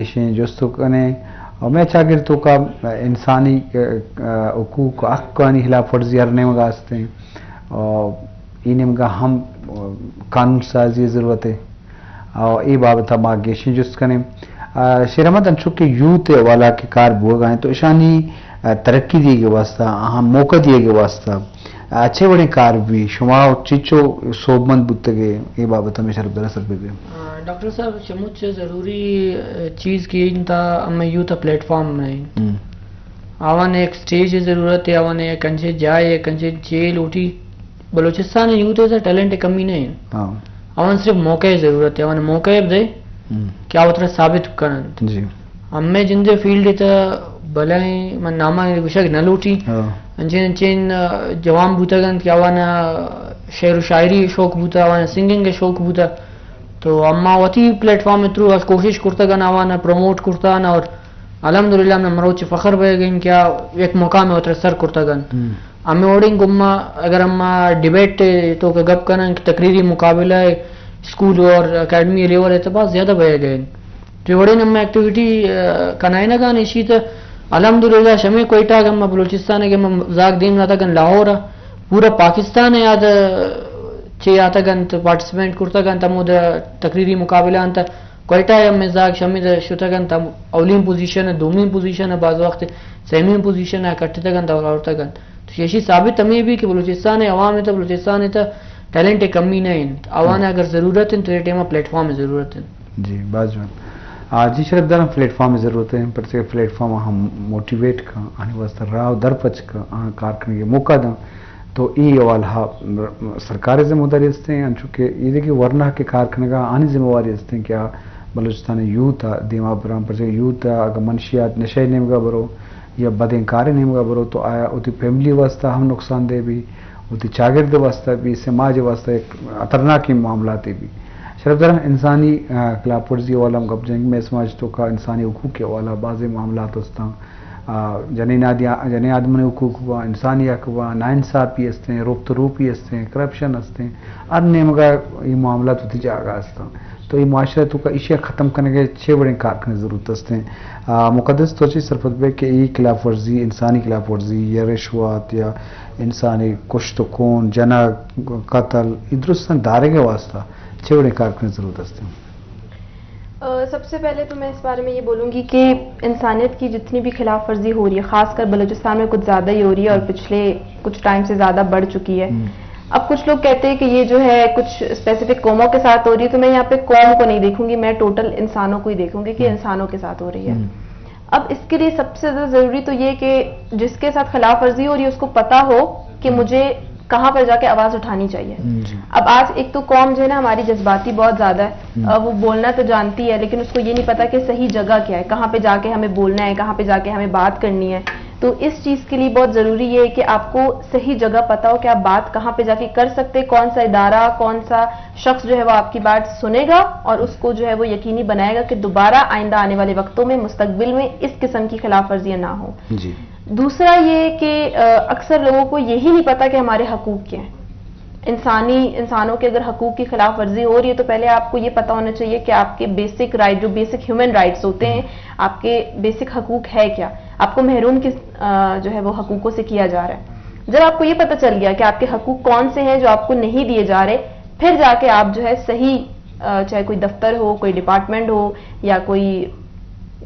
شیں جست کنیں اور مئے چاگرد توکا انسانی، آ، آ، حقوق، حقانی خلاف ورزی ہر نیمگا ہستیں اور ای نیمگا ہم، آ، قانون سازی ضرورت ہے اور ای بابت ما گیشیں جست کنیں۔ آ، شیر احمد، انچو کہ یوتھ حوالہ کے کار بوگا ہیں تو اشانی، آ، ترقی دیگے واسطہ، اہم موقع دیگے واسطہ، آ، چے وڑیں کار بی؟ شما چچو سوبمند بوتگے؟ ای بابت ہمیں شرف درا سر بہ بے۔ آ، ڈاکٹر صاحب، چمچ ضروری، آ، چیز کی انتا ہمیں یوتھ پلیٹ فارم میں۔ ہم۔ آوان ایک سٹیج ضرورت ہے، آوان ایک انچے جائے، ایک انچے چے لوٹی۔ بلوچستان یوتھ ہے، ٹیلنٹ کمی نہیں۔ ہاں۔ آوان صرف موقع ضرورت ہے، آوان موقع دے ہم۔ کہ آ وترا ثابت کننت۔ جی۔ ہمے جندے فیلڈ تہ بلائیں من ناما گوشگ نہ لوٹی۔ ہاں۔ انچین انچین، آ، جوان بوتگ انت کہ آوان شعر و شاعری شوق بوتا، آوان سنگنگ شوق بوتا۔ تو اما وتی پلیٹ فارم تھرو کوشش کرتگ انت، آوان پروموٹ کرتا انت اور الحمدللہ ہمیں مروچ فخر بہ گئیں کہ آ یک مقام وترا سر کرتگ انت۔ ہم۔ ہمیں وڑیں گما اگر ہم ڈیبیٹ توکا گپ کنن کہ تقریری مقابلہ ہے، اسکول اور اکیڈمی لیول ہے تو بہت زیادہ بہ گئے۔ جو وڑیں ہم ایکٹیویٹی، آ، کنائے نہ گان اشی تو الحمدللہ شمے کوئٹہ کہ ہم بلوچستان ہے کہ ہم زاگ دیم نہ تکن لاہور ہے، پورا پاکستان ہے یاد چے آتگ انت، پارٹیسپیٹ کرتگ انت، ہمود تقریری مقابلہ انت۔ کوئٹہ ء ہمے زاگ شمے ء شتگ انت، ہم اولین پوزیشن ء، دومین پوزیشن ء، بعض وقت سیمین پوزیشن ء کٹتگ انت اور آورتگ انت۔ تو ایشی ثابت ہمے بی کہ بلوچستان ء عوام ء تہ، بلوچستان ء تہ ٹیلنٹ ء کمی نہ انت۔ آوان ء اگر ضرورت انت تو اے ٹائم ء پلیٹ فارم ء ضرورت انت۔ جی، باز جوان۔ آ، جی شرف دارم پلیٹ فارم ء ضرورت انت، پرچہ کہ پلیٹ فارم ء ہم موٹیویٹ کن، آنی واسطہ راہ و در پچ کن، آن کار کنگے موقع دن۔ تو ای حوالہ ء سرکار ء ذمہ داری است انت، انچو کہ ایدگہ ورنا کہ کار کنگا آنی ذمہ واری است انت کہ آ بلوچستان ء یوتھ ء دیما بران، پرچہ یوتھ ء اگہ منشیات نشہ ء نیمگا برو یا بدیں کار ء نیمگا برو تو آیا وتی فیملی ء واسطہ ہم نقصان دہ بی، وتی چاگرد ء واسطہ بی، سماج ء واسطہ یک خطرناکیں معاملات بی۔ شرف دارم انسانی، آ، خلاف ورزی ء حوالہ ہم گپ جنگ، مئے سماج توکا انسانی حقوق ء حوالہ بازیں معاملات استاں۔ آ، جنین آدی-، جنین آدمانی حقوق با، انسانی حق با، ناانصافی ہستیں، رفت روپی ہستیں، کرپشن ہستیں، ہر نیمگا یہ معاملات وتی جاگہ ہستاں۔ تو یہ معاشرہ توکا ایشی ختم کنگے چے وڑیں کارکنیں ضرورت ہستیں؟ آ، مقدس تو چی سرپد بے کہ یہ خلاف ورزی، انسانی خلاف ورزی یا رشوت یا انسانی کشت و کون، جنگ، قتل، یہ درستاں دارگے واسطہ چے وڑیں کارکنیں ضرورت ہستیں؟ آ، سب سے پہلے تو میں اس بارے میں یہ بولوں گی کہ انسانیت کی جتنی بھی خلاف ورزی ہو رہی ہے، خاص کر بلوچستان میں کچھ زیادہ ہی ہو رہی ہے اور پچھلے کچھ ٹائم سے زیادہ بڑھ چکی ہے۔ اب کچھ لوگ کہتے ہیں کہ یہ جو ہے کچھ اسپیسیفک قوموں کے ساتھ ہو رہی ہے، تو میں یہاں پہ قوم کو نہیں دیکھوں گی، میں ٹوٹل انسانوں کو ہی دیکھوں گی کہ انسانوں کے ساتھ ہو رہی ہے۔ اب اس کے لیے سب سے زیادہ ضروری تو یہ کہ جس کے ساتھ خلاف ورزی ہو رہی ہے اس کو پتا ہو کہ مجھے کہاں پر جا کے آواز اٹھانی چاہیے۔ اب آج ایک تو قوم جو ہے نا ہماری جذباتی بہت زیادہ ہے، آ، وہ بولنا تو جانتی ہے لیکن اس کو یہ نہیں پتا کہ صحیح جگہ کیا ہے، کہاں پہ جا کے ہمیں بولنا ہے، کہاں پہ جا کے ہمیں بات کرنی ہے۔ تو اس چیز کے لیے بہت ضروری یہ ہے کہ آپ کو صحیح جگہ پتا ہو کہ آپ بات کہاں پہ جا کے کر سکتے، کون سا ادارہ، کون سا شخص جو ہے وہ آپ کی بات سنے گا اور اس کو جو ہے وہ یقینی بنائے گا کہ دوبارہ آئندہ آنے والے وقتوں میں، مستقبل میں اس قسم کی خلاف ورزیاں نہ ہوں۔ دوسرا یہ کہ، آ، اکثر لوگوں کو یہی نہیں پتا کہ ہمارے حقوق کیا ہیں۔ انسانی، انسانوں کے اگر حقوق کی خلاف ورزی ہو رہی ہے تو پہلے آپ کو یہ پتا ہونا چاہیے کہ آپ کے بیسک رائٹ، جو بیسک ہیومن رائٹس ہوتے ہیں، آپ کے بیسک حقوق ہے کیا، آپ کو محروم کس، آ، جو ہے وہ حقوقوں سے کیا جا رہا ہے۔ جب آپ کو یہ پتا چل گیا کہ آپ کے حقوق کون سے ہیں جو آپ کو نہیں دیے جا رہے، پھر جا کے آپ جو ہے صحیح، آ، چاہے کوئی دفتر ہو، کوئی ڈپارٹمنٹ ہو یا کوئی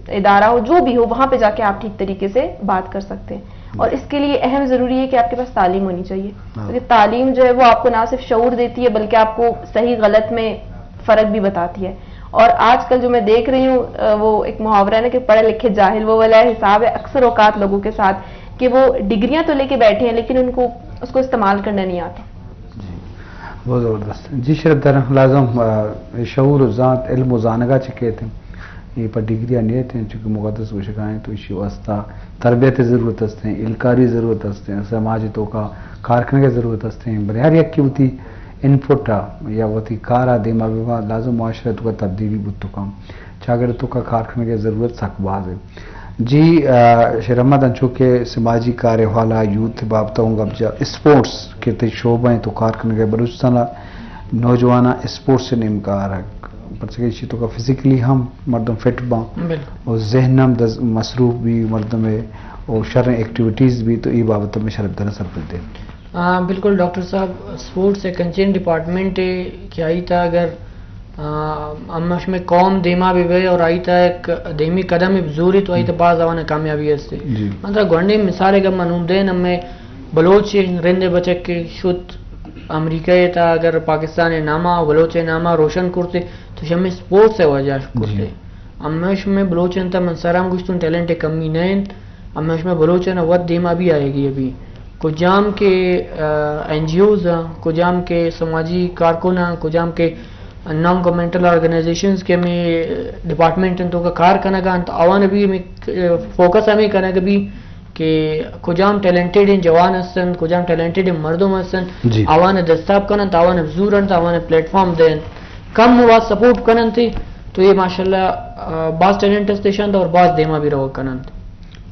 ادارہ ہو، جو بھی ہو، وہاں پہ جا کے آپ ٹھیک طریقے سے بات کر سکتے ہیں۔ اور اس کے لیے اہم ضروری ہے کہ آپ کے پاس تعلیم ہونی چاہیے، کیونکہ تعلیم جو ہے وہ آپ کو نہ صرف شعور دیتی ہے بلکہ آپ کو صحیح غلط میں فرق بھی بتاتی ہے۔ اور آج کل جو میں دیکھ رہی ہوں، آ، وہ ایک محاورہ ہے نا کہ پڑھے لکھے جاہل، وہ والا حساب ہے اکثر اوقات لوگوں کے ساتھ کہ وہ ڈگریاں تو لے کے بیٹھے ہیں لیکن ان کو، اس کو استعمال کرنا نہیں آتا۔ جی، بہت زبردست۔ جی شرف دارم، لازم، آ، شعور و زانت، علم و زانگا چہ کیت انت۔ اے پہ ڈگری ء نیت انت، چونکہ مقدس گوشگا انت، تو ایشی واسطہ تربیت ء ضرورت است انت، الکاری ضرورت است انت، سماج ء توکا کار کنگ ء ضرورت است انت۔ بلے ہر یکے وتی انپٹ ء یا وتی کار ء دیما ببا، لازم معاشرہ ء توکا تبدیلی بوت کنت۔ چاگرد ء توکا کار کنگ ء ضرورت سک باز انت۔ جی، آ، شیر احمد، انچو کہ سماجی کار ء حوالہ یوتھ ء بابت ء اوں گپ جا، اسپورٹس کہ تئی شعبہ انت تو کار کنگ ء، بلوچستان ء نوجواناں اسپورٹس ء نیمگا آرگ، پرچہ کہ ایشی توکا فزیکلی ہم مردم فٹ باں، بالکل۔ اور ذہن ہم دز-، مصروف بی مردم ہے، اور شریں ایکٹیویٹیز بی، تو ای بابت میں شرف دنا سرپد دے۔ آ، بالکل ڈاکٹر صاحب، اسپورٹس ایک انچیں ڈپارٹمنٹ ہے کہ آئی تا اگر، آ، ہم شمے قوم دیما بہ بے اور آئی تا ایک دیمی قدم بزوری تو آئی تا باز آوانا کامیابی ہستے۔ جی۔ مثلا گونڈیں مثال اگر منون دین، ہمیں بلوچ رند بچک کہ شت امریکہ تا اگر پاکستان ناما، بلوچ ناما روشن کرتے تو شمے اسپورٹس وجہ کرتے۔ جی۔ ہمیش میں بلوچ انت، من سرام گوشتون ٹیلنٹ کمی نہ انت۔ ہمیش میں بلوچ انت وت دیما بھی آئے گی ابھی۔ کجام کے، آ، این جی اوز ہیں، کجام کے سماجی کارکن ہیں، کجام کے نان گورنمنٹل آرگنائزیشنز کے میں ڈپارٹمنٹ ہیں تو کا کار کنگا انت، آوان بھی میں، آ، فوکس ہمیں کنگ بھی کہ کجام ٹیلنٹڈ ہیں جوان ہستن، کجام ٹیلنٹڈ ہیں مردم ہستن، جی۔ آوان دستاب کنن، آوان زور انت، آوان پلیٹ فارم دین۔ کم و سپورٹ کنن تھی تو یہ ماشاءاللہ، آ، باز ٹیلنٹ ہستے شند اور باز دیما بھی روگ کنن۔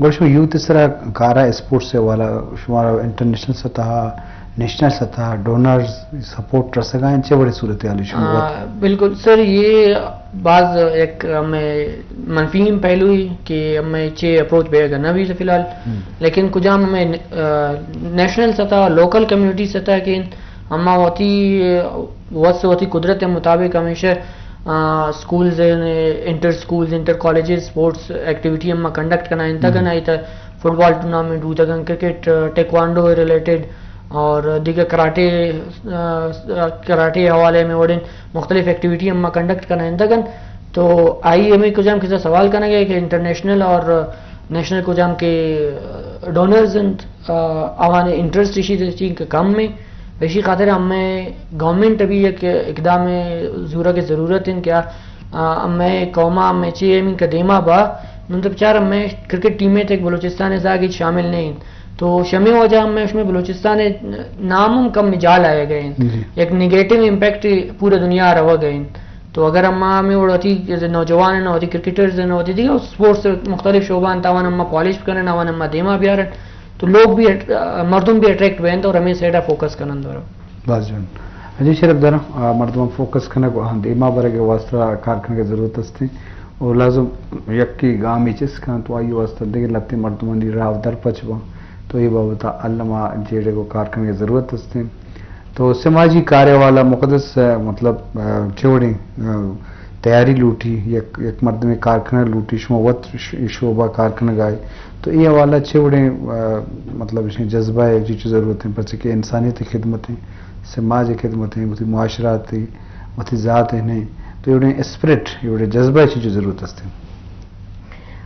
گوڑ شما یوتھ سرا کارا اسپورٹس سے والا شمارا انٹرنیشنل سطح، نیشنل سطح، ڈونرز سپورٹ رسگا ہیں، چے بڑے صورتحال شما آ، وقت؟ بالکل سر، یہ باز ایک ہمیں منفی پہلو ہی کہ ہمیں چے اپروچ بے گا نہ بھی فی الحال۔ ہم۔ لیکن کجام ہمیں، آ، نیشنل سطح، لوکل کمیونٹی سطح کے ہما وتی وس وتی قدرت مطابق ہمیشہ، آ، سکولز ہیں، انٹر سکولز، انٹر کالجز سپورٹس ایکٹیویٹی ہما کنڈکٹ کنائیں تگن، ہم۔ آئی تا فٹبال ٹورنامنٹ ہوتگن، کرکٹ، آ، ٹیکوانڈو ریلیٹڈ اور دیگر کراٹے، آ، کراٹے حوالے میں وڑن مختلف ایکٹیویٹی ہما کنڈکٹ کنائیں تگن۔ تو آئی ہمیں کجام کسا سوال کنگے کہ انٹرنیشنل اور نیشنل کجام کے ڈونرز انت، آ، آوان انٹرسٹ اشی چین کہ کم میں، اشی خاطر ہمیں گورنمنٹ بھی یک اقدام زورگ ضرورت انت کہ آ، ہمیں قوما ہمیں چی ہمیں کہ دیما با، نن تو بچار ہمیں کرکٹ ٹیمیں تک بلوچستان زاگی شامل نہیں انت۔ تو شمی وجہ ہمیں شمی بلوچستان نام ہم کم مجال آئے گئے انت۔ جی۔ یک نیگیٹو امپیکٹ پورے دنیا روگ انت۔ تو اگر ہم ہمیں وڑ وتی نوجوان ہیں، وتی کرکٹرز ہیں، وتی دیگر اسپورٹس مختلف شعبہ انت، آوان ہم پالش کنن، آوان ہم دیما بیارن، تو لوگ بھی اٹ-، مردم بھی اٹریکٹ بینت اور ہمیں سائیڈا فوکس کنن دورا۔ باز جوان۔ جی شرف دارا، آ، مردم فوکس کنگ و آہاں دیما برگ واسطہ کار کنگ ضرورت است ہیں۔ اور لازم یکی گامی چس کن تو آئی واسطہ دیگر لتے مردمانی راہ در پچ بان۔ تو یہ بابت علما جیڑے کو کار کنگ ضرورت است ہیں۔ تو سماجی کارے والا مقدس، آ، مطلب، آ، چوڑیں، آ، تیاری لوٹی، یک، یک مردمے کار کنگ لوٹی، شما وت ش-، شعبہ کار کنگ آئے۔ تو اے حوالہ چے وڑیں، آ، مطلب، اشیں جذبہ ہے، چی چی ضرورت ہیں، پرچہ کہ انسانیت خدمت ہیں، سماج خدمت ہیں، وتی معاشرات ہیں، وتی ذات ہیں، تو اے وڑیں اسپرٹ، اے وڑیں جذبہ ہے، چی چی ضرورت ہستے؟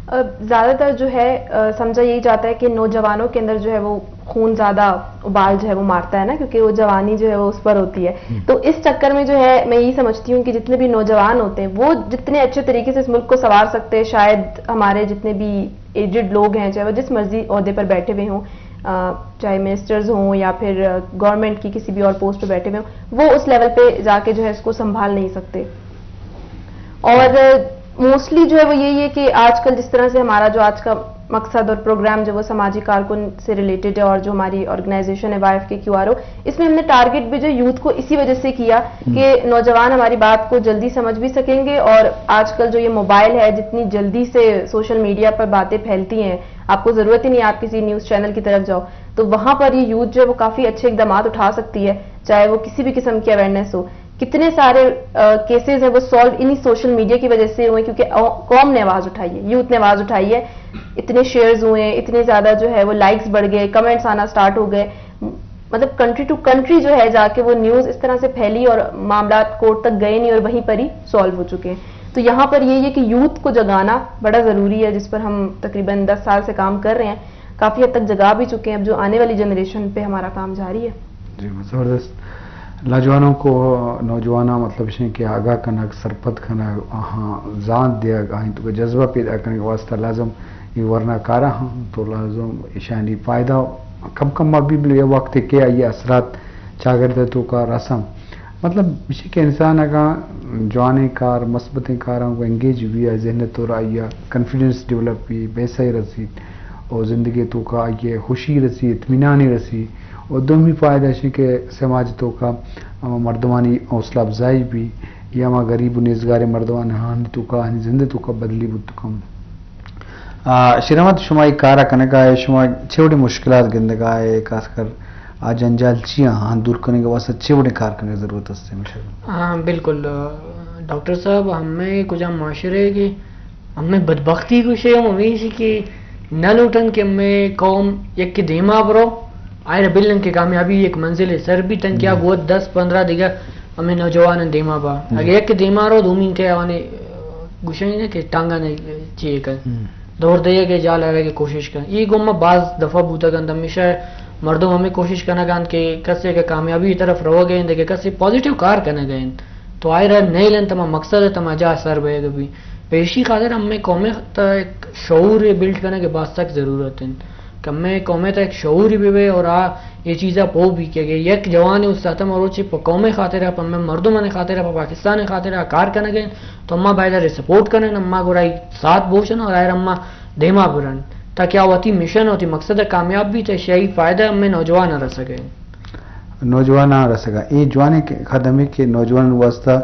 آ، زیادہ تر جو ہے، آ، سمجھا یہی جاتا ہے کہ نوجوانوں کے اندر جو ہے وہ خون زیادہ ابال جو ہے وہ مارتا ہے نا، کیونکہ وہ جوانی جو ہے وہ اس پر ہوتی ہے۔ ہم۔ تو اس چکر میں جو ہے میں یہی سمجھتی ہوں کہ جتنے بھی نوجوان ہوتے ہیں وہ جتنے اچھے طریقے سے اس ملک کو سنوار سکتے ہیں، شاید ہمارے جتنے بھی ایجڈ لوگ ہیں، چاہے وہ جس مرضی عہدے پر بیٹھے ہوئے ہوں، آ، چاہے منسٹرز ہوں یا پھر، آ، گورنمنٹ کی کسی بھی اور پوسٹ پہ بیٹھے ہوئے ہوں، وہ اس لیول پہ جا کے جو ہے اس کو سنبھال نہیں سکتے۔ اور موسٹلی جو ہے وہ یہی ہے کہ آج کل جس طرح سے ہمارا جو آج کا مقصد اور پروگرام جو وہ سماجی کارکن سے ریلیٹڈ ہے اور جو ہماری آرگنائزیشن ہے وائی ایف کے کیو آر او، اس میں ہم نے ٹارگٹ بھی جو یوتھ کو اسی وجہ سے کیا ہم۔ کہ نوجوان ہماری بات کو جلدی سمجھ بھی سکیں گے۔ اور آج کل جو یہ موبائل ہے، جتنی جلدی سے سوشل میڈیا پر باتیں پھیلتی ہیں، آپ کو ضرورت ہی نہیں ہے آپ کسی نیوز چینل کی طرف جاؤ، تو وہاں پر یہ یوتھ جو ہے وہ کافی اچھے اقدامات اٹھا سکتی ہے، چاہے وہ کسی بھی قسم کی اویئرنیس ہو۔ کتنے سارے، آ، کیسز ہیں وہ سالو انہی سوشل میڈیا کی وجہ سے ہوئے، کیونکہ او-، قوم نے آواز اٹھائی ہے، یوتھ نے آواز اٹھائی ہے۔ اتنے شیئرز ہوئے ہیں، اتنے زیادہ جو ہے وہ لائکس بڑھ گئے، کمنٹس آنا سٹارٹ ہو گئے۔ مطلب کنٹری ٹو کنٹری جو ہے جا کے وہ نیوز اس طرح سے پھیلی اور معاملات کورٹ تک گئے نہیں اور وہیں پر ہی سالو ہو چکے ہیں۔ تو یہاں پر یہ، یہ کہ یوتھ کو جگانا بڑا ضروری ہے، جس پر ہم تقریباً دس سال سے کام کر رہے ہیں، کافی حد تک جگا بھی چکے ہیں۔ اب جو آنے والی جنریشن پہ ہمارا کام جاری ہے۔ جی، زبردست۔ لاجوانوں کو، نوجواناں مطلب اشیں کہ آگاہ کنگ، سرپد کنگ، آہاں زانت دیگ، آہاں تو جذبہ پیدا کنگ واسطہ لازم یہ ورنا کارا ہاں، تو لازم اشانی فائدہ کم کم ما بھی بلے یہ وقت کہ آئی اثرات چاگرد تو کا رسم۔ مطلب اشی کہ انسان اگاں جوانیں کار، مثبتیں کاراں کو انگیج بھی آ، ذہن تو آئی کانفیڈنس ڈیولپ بھی، پیسہ رسیت اور زندگی تو کا آئی خوشی رسی، اطمینانی رسی۔ اور دومی فائدہ اشیں کہ سماج تو کا، آ، مردمانی حوصلہ افزائی بھی، یا ہما غریب و نیزگاریں مردمانی ہانی توکا، آہانی زند توکا بدلی بوت کم۔ آ، شیر احمد، شما اے کارا کنگا ئے، شما چے وڑیں مشکلات گندگا ئے، خاص کر آ جنجال چی آں، آہاں دور کنگ واسطہ چے وڑیں کار کنگ ضرورت است ہمیشہ؟ ہاں، بالکل۔ ڈاکٹر صاحب، ہمے کجام معاشرے کہ ہمے بدبختی گوشے ہم ہمیشی کہ نہ لوٹن کہ ہمے قوم یک دیما برو، آئرا بلن کہ کامیابی یک منزل سر بیت، تنکہ آ گوں وت دس پندرہ دگہ ہمے نوجواناں دیما با۔ اگہ یک دیما رو، دومی کہ آوانی گوشیں کہ ٹانگا نے چیے کن۔ دور دئیگ ء جال ء رگ ء کوشش کن۔ اے گوں ما باز دفعہ بوتگ انت، ہمیشہ مردم ہمے کوشش کنگ ء انت کہ کسے کہ کامیابی ء طرف روگ ء انت، دگہ کسے پازیٹیو کار کنگ ء انت، تو آئرا نیل انت، ہما مقصد ء ہما جاہ سر بئیگ بی۔ پہ ایشی خاطر ہمے قوم ء تہ یک شعور ء بلڈ کنگ ء باز سک ضرورت انت کہ ہمے قوم ء تہ یک شعوری بہ بے اور آ اے چیزا پوہ بی کہ اگہ یک جوانے استاد مروچی پہ قوم ء خاطر ء، پہ ہمے مردمانی خاطر ء، پہ پاکستان ء خاطر ء کار کنگ ء انت، تو ما باید آئی سپورٹ کنن، ما گڑا آئی ساتھ بوشن اور آئرا ما دیما برن، تاکہ آ وتی مشن، وتی مقصد ء کامیاب بیت، اشیائی فائدہ ہمے نوجوان ء رسگ ء۔ نوجواناں رسگ ء۔ اے جوانیں قدمے کہ نوجوان واسطہ،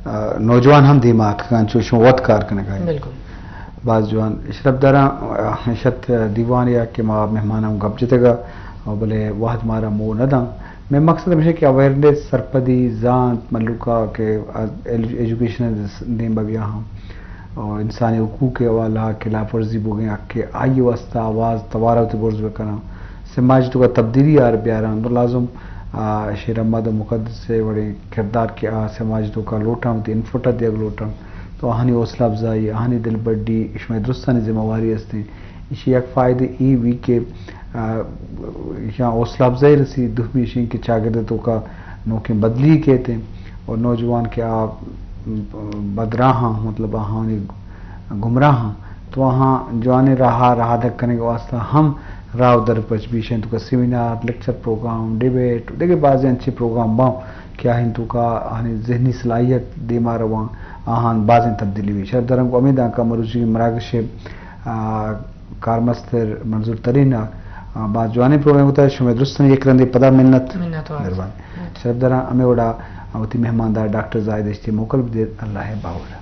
آ، نوجوان ہم دیما اتکگاں، چو شما وت کار کنگ ء۔ بالکل۔ باز جوان۔ شرپ داراں، آ، شت دیوان یا کہ ما مہماناں گپ جتگ ء، بلے وہد مارا مو نہ داں۔ مئے مقصد ہمیش کہ اویئرنس، سرپدی، زانت، ملوکا کہ ایجو-، ایجوکیشن دیم بہ بیا ہاں، اور انسانی حقوق کے حوالہ کہ لاپ ورزی بوگیں حق کے آئی واسطہ آواز توارا وتی برز بکناں، سماج تو کا تبدیلی آر بیاراں، تو لازم، آ، شیر احمد و مقدس سے وڑے کردار کہ آ سماج تو کا لوٹاں، وتی انفوٹا دیگ لوٹاں، تو آہانی حوصلہ افزائی، آہانی دلبڈی، شمئے درستانی ذمہ واری استیں۔ ایشی یک فائدہ ای بی کہ، آ، ایشاں حوصلہ افزائی رسی، دومی ایشیں کہ چاگرد توکا نوکیں بدلی کیت اور نوجوان کہ آ بدراہاں، مطلب آہانی گمراہاں، تو آہاں جوانیں راہ، راہ دگ کنگ واسطہ ہم راہ در پچ بیشیں توکا سیمینار، لیکچر پروگرام، ڈیبیٹ، دگہ بازیں انچیں پروگرام باں کہ آہن توکا آہانی ذہنی صلاحیت دیما رواں، آہان بازیں تبدیلی بی۔ شرپ داراں گوں ہمے دانکا مروچی مراگش آ، کارمستر منظور ترین ء، آ، باز جوانیں پروگرام کتگ۔ شمئے درستانی یک رندے پدا منت۔ منت وار۔ مہربانی۔ شرپ داراں ہمے وڑا وتی مہماندار ڈاکٹر زاہد اشتی موکل بدیت۔ اللہ ء باور۔